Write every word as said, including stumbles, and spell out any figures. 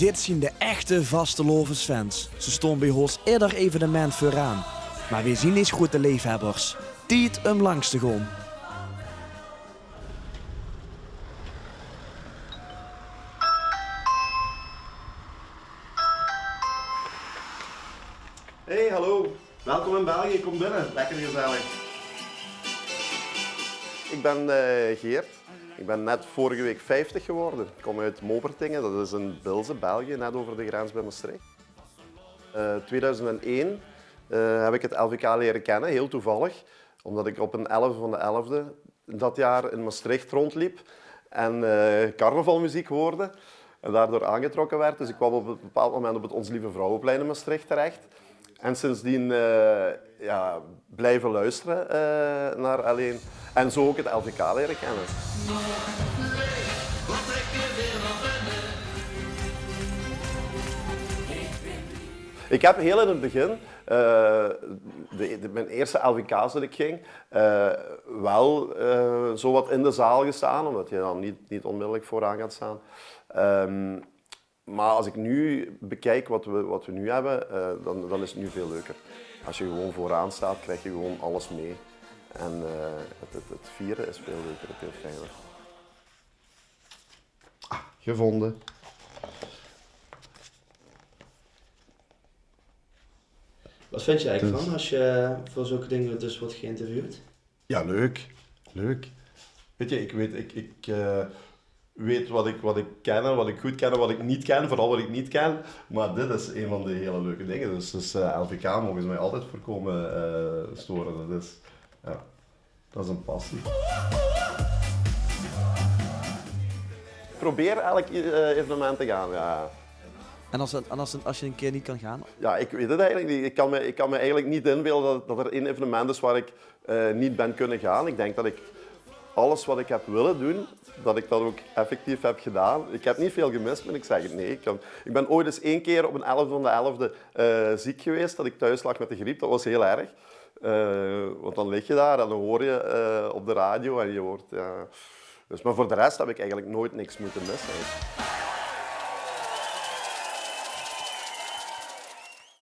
Dit zien de echte vastelaovesfans. Ze stoon bij hoes ieder evenement veuraan. Maar weej zien neet groete leefhebbers. Tied um langs te goon. Hey, hallo. Welkom in België, kom binne. Lekker gezellig. Ik ben eh, Geert. Ik ben net vorige week vijftig geworden. Ik kom uit Maupertingen, dat is in Bilzen, België, net over de grens bij Maastricht. Eh, tweeduizend één eh, heb ik het L V K leren kennen, heel toevallig, omdat ik op een elfde van de elfde dat jaar in Maastricht rondliep en eh, carnavalmuziek hoorde en daardoor aangetrokken werd. Dus ik kwam op een bepaald moment op het Ons Lieve Vrouwenplein in Maastricht terecht. En sindsdien eh, ja, blijven luisteren eh, naar L één. En zo ook het L V K leren kennen. Ik heb heel in het begin, eh, de, de- mijn eerste L V K's dat ik ging, eh, wel eh, zo wat in de zaal gestaan, omdat je dan niet, niet onmiddellijk vooraan gaat staan. Ehm, maar als ik nu bekijk wat we, wat we nu hebben, eh, dan, dan is het nu veel leuker. Als je gewoon vooraan staat, krijg je gewoon alles mee. En eh, het, het, het vieren is veel leuker, het is fijner. Ah, gevonden. Wat vind je eigenlijk van als je voor zulke dingen dus wordt geïnterviewd? Ja, leuk. Leuk. Weet je, ik weet, ik, ik eh, weet wat ik, wat ik ken en wat ik goed ken en wat ik niet ken. Vooral wat ik niet ken. Maar dit is een van de hele leuke dingen. Dus, dus eh, L V K mogen ze mij altijd voor komen eh, storen. Dat is, ja, dat is een passie. Probeer elk eh, evenement te gaan, ja. En als, het- en als, het- als je een keer niet kan gaan? Ja, ik weet het eigenlijk niet. Ik kan me, ik kan me eigenlijk niet inbeelden dat, dat er één evenement is waar ik eh, niet ben kunnen gaan. Ik denk dat ik alles wat ik heb willen doen, dat ik dat ook effectief heb gedaan. Ik heb niet veel gemist, moet ik zeggen. Nee, ik, kan- ik ben ooit eens één keer op een elfde van de elfde eh, ziek geweest, dat ik thuis lag met de griep. Dat was heel erg. Eh, want dan lig je daar en dan hoor je eh, op de radio en je hoort... Ja. Dus, maar voor de rest heb ik eigenlijk nooit niks moeten missen.